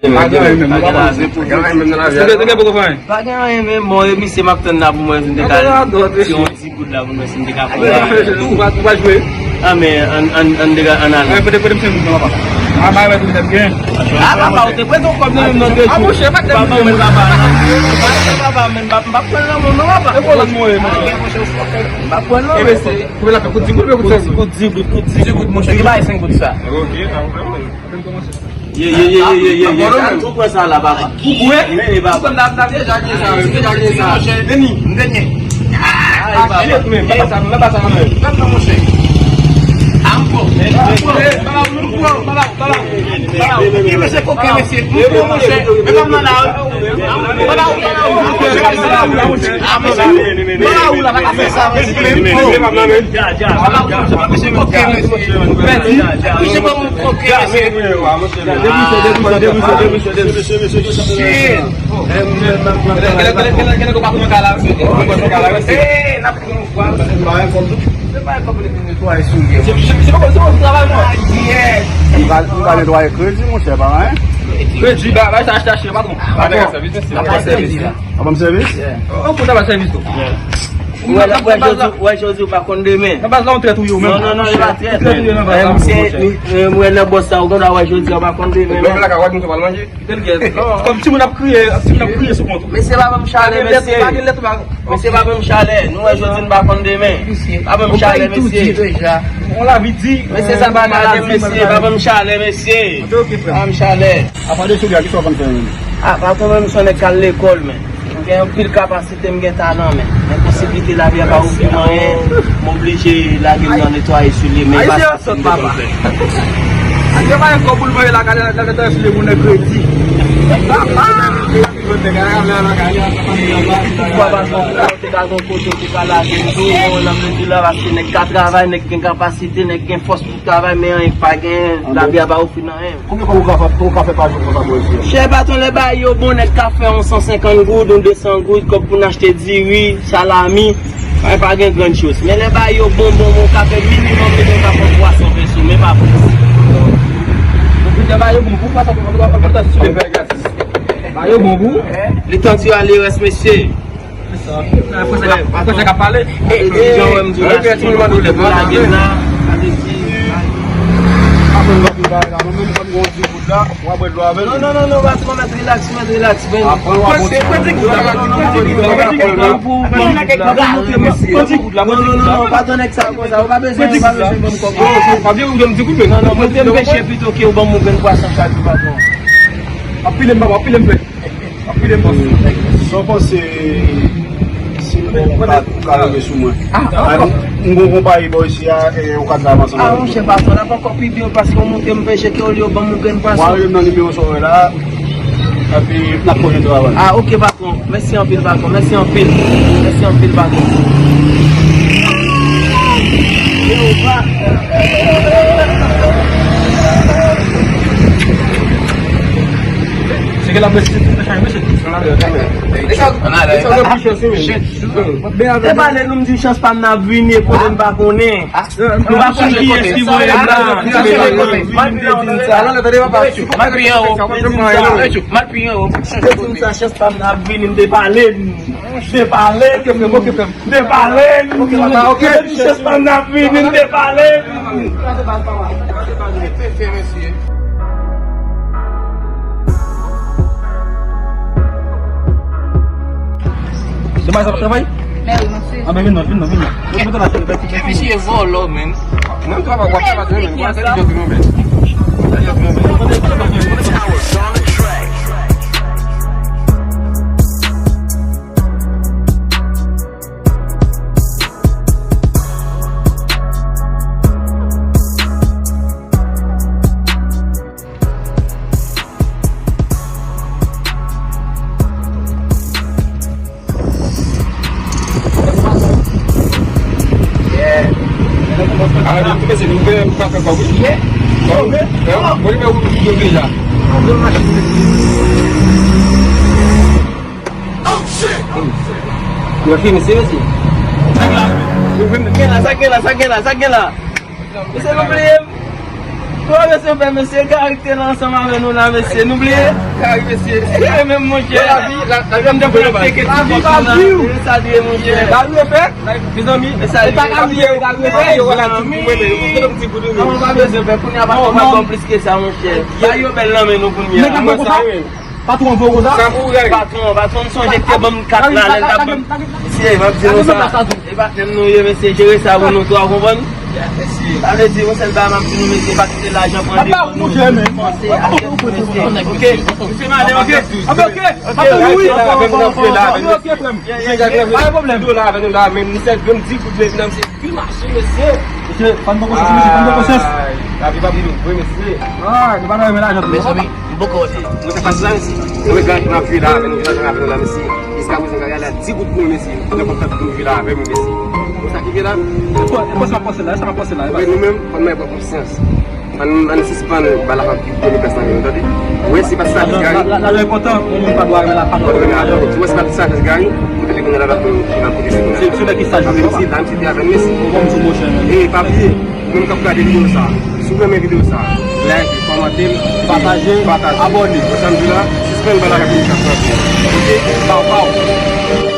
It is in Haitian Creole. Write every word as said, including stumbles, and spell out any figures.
Pa gen anyen menm, pa gen anyen menm nan lavi a. Te gen poko fè anyen. Pa gen anyen menm, bon, e misye m ap tann la pou mwen vin te ka ti yon ti goud la pou mwen si m te ka pran. Ou pa, ou pa jwe. Ah, men an, an, an te ka, an ale. Mwen pote, pote m senk goud nan papa. Ah, mwen pote m gen. Ah, papa, ou te prete yon kòb nan menm nan de jou. Ah, monchè, pa ban mwen papa, non. Papa, men m pa, m pa pran nan men w, non, papa. E pou lòt mwen, monchè. M pa pran nan men w. Kote l ap fè? Kout di goud, kout senk goud? Kout di goud, kout di goud, monchè. Ki bay senk goud sa? Ok, ah, ah, ah. Ye, ye, ye, ye, ye, ye, ye. Sa, ou pran sa la, papa. Ou bwè? Men, e papa. Ou konn dam, dam, deja gen sa, deja gen sa. Deni, deni. Ah, shit, men, men pa sa, men pa sa, men. Gad nan, monchè. Ah, m pran. M pran. Baba, m pran. Baba, baba, baba. Ki mesye koken, mesye? M pran, monchè. Men pa m nan la, wi. Baba, baba, baba. Ah, mesye. Baba, ou la pa ka fè sa, mesye. Baba, ou la pa ka fè sa, mesye. Mesye, ban m koken, mesye. Debouse, debouse, debouse, debouse, debouse. Shit. Hey, n ap pran yon fwa. Se pa yon kòb li te netwaye soulye. Se, se, se pa, se pa travay mwen. Yes. M ka, m ka netwaye kredi, monchè, pa anyen. Kredi, ba, ba, sa achte, achte, patwon. Patwon, n ap fè sèvis la. Ap ban m sèvis? Yeah. Oh, oh, pou ta ba sèvis tou. Yeah. Ou wè, ou wè jodi, ou wè jodi, ou pa konn demen. Nan baz la, ou trèt ou ye, ou menm. Non, non, non, li pa trèt, men. Ou trèt ou ye nan baz la, monchè. Mwen, mwen nan bòs sa, ou konn wè jodi, ou pa konn demen, men. Lè w vin lakay, w ap di w pa manje. Kòm timoun ap kriye, timoun ap kriye sou kont ou. Mesye, pa ban m chalè, mesye. Pa gen lèt, pa gen lèt, pa. Mesye, pa ban m chalè. Nou wè jodi, n pa konn demen. Pa ban m chalè, mesye. On lavi di. Mesye, sa pa nan lavi, mesye. Pa ban m chalè, mesye. Ok, ok, frè. Pa ban m chalè. Apa de soulye a, kisa w konn fè menm? Ah, patwon, mwen, m se yon nèg k al lekòl, men. M gen anpil kapasite, m gen talan, men. Men posiblite lavi a pa ofri m anyen, m oblije lage m nan netwaye soulye, men e pa sa m te konn fè. Ayisyen yo sòt, papa. Ayisyen pa gen kòb pou l voye lage nan netwaye soulye pou nèg kredi. Poukwa pa fè yon kote, te ka gen yon kote ou te ka lage m tou, bon, nan mezi la, paske nèg ka travay, nèg gen kapasite, nèg gen fòs pou travay, men anyen pa genyen, lavi a pa ofri n anyen. Konbyen kòb ou ka fè, ou ka fè pa jou konsa pou refiye? Chè patwon, lè bagay yo bon, nèg ka fè yon san senkant goud, yon de san goud, kòb pou n achte diri, salami, men pa gen grann choz. Men lè bagay yo bon, bon, bon, ou ka fè minimòm, ou ka fè twa san peso, men pa plis. Lè bagay yo bon, pou twa san peso, ou ka fè gratis. Bagay yo bon pou ou. Letan ti ale rès, mesye. Frè, frè sa k ap pale. Jan w wè m di w la, si yon kote pou lage m la, sa vle di. Non, non, non, non, patwon, mèt rilaks, mèt rilaks, men. Pran di goud la, pran di goud la pou, pou, pou, pran di goud la, pran di goud la. Non, non, non, non, pa tann nèg sa konsa, ou pa bezwen, ou pa bezwen ban m kòb. Pa byen ou ban m di goud, men. Non, non, mwen te m peche pito ke ou ban m yon grenn pwason chak jou, patwon. Ap pile m, papa, ap pile m, frè. Sa w panse si m ba w yon kad, ou ka leve sou mwen? Ah, ah, ah. M gon konpayi bò isi a, e, ou ka travay ansanm avèk nou. Ah, monchè, patwon, l ap ankò pi byen paske w montre m peche ke olye w ban m yon grenn pwason. W a rele m nan nimewo sa w wè la, epi n ap kontinye travay. Ah, ok, patwon. Mèsi anpil, patwon. Mèsi anpil. Mèsi anpil, patwon. Se ke la mesye, mesye, mesye. Ann ale. Ann ale. Ann ale. Shit. Te pale nou, m di chans pa m nan ap vini, e kote m pa konnen. Nou pa konn kiyès ki voye m la. Mal priye anwo. Mal priye anwo. Mal priye anwo. Te di m sa, chans pa m nan ap vini, m te pale. M te pale. M te pale. Te di chans pa m nan ap vini, m te pale. Demen sa p ap travay? Men wi, mesye. A ben, vin non, vin non, vin non. Mete la, mete la. Misye vòlò, men. Mwen m travay, w ap travay, men. W ap travay, men. Yo fini, se mesye. Sa gen la, sa gen la, sa gen la, sa gen la. Mesye, nou bliye m. Kòman mesye fè, mesye? Gary ki te la ansanm avè nou la, mesye. Nou bliye? Gary, mesye. Se menm, monchè. Lavi, la, lavi ap devoye baz. Lavi pa di w. Sa di, monchè. Gary refè. Mezanmi, e pa Gary, Gary refè. Mezanmi. Kòman pa bezwen fè? Kounye a pa konplis ke sa, monchè. Ba yo bèl nan men nou kounye a. Nèg la konsa. Patwon an voye w konsa? Sa pou ou, Gary? Patwon, patwon, m sonje k te ban m kat la, lè l t ap ban m. Mesye, m ap di nou sa. E patnè m nou ye, mesye, jere sa pou nou twa, w konprann? Sa vle di, yon sèl bagay m ap di nou, mesye, pa kite lajan pran devan nou. Panse a tèt nou, mesye. Oke? Mesye, madam, oke? Oke, oke. Oke, wi. Oke, oke, frè m. Pa gen pwoblèm. Dola avè nou la, men misye jwenn di goud, men nan misye. Pil mache, mesye. Mesye, pa n pran konsyans, mesye, pa n pran konsyans. Ay, lavi pa pou nou vre, mesye. Ah, nou pa nan renmen lajan tou. Mezanmi, m poko wè sa. Mwen se pas la, mesye. Mwen gade m ap jwe la avè nou, jwe lajan avè nou la, mesye. Jiska prezan, gade la, di goud pou mwen, mesye. Mwen kontan pou nou jwe la avè mwen, mesye. Bon, sa ki gen la? E pa sa m ap panse la, e sa m ap panse la, e pa sa. Nou menm, fò nou pran konsyans. Ann, ann sispann ba lajan ki premye plas nan men nou, tande? Ou wè, se pa ti sajès Gary. Lajan enpòtan, yon moun pa dwe renmen la, pa dwe renmen lajan. Ou wè, se pa ti sajès Gary, kote li kounye a la, l ap kote li kounye a. Se, se nèg ki saj, sa vle di, la, misye te avè n, mesye. Ou bon, sou mouche, men. E, pa bliye, ou menm k ap gade videyo sa, si w renmen videyo sa, like, kòmante l, pataje, pataje, abòne. Ou sa m di la, sispann ba lajan ki premye plas nan men nou. Oke? Pow, pow.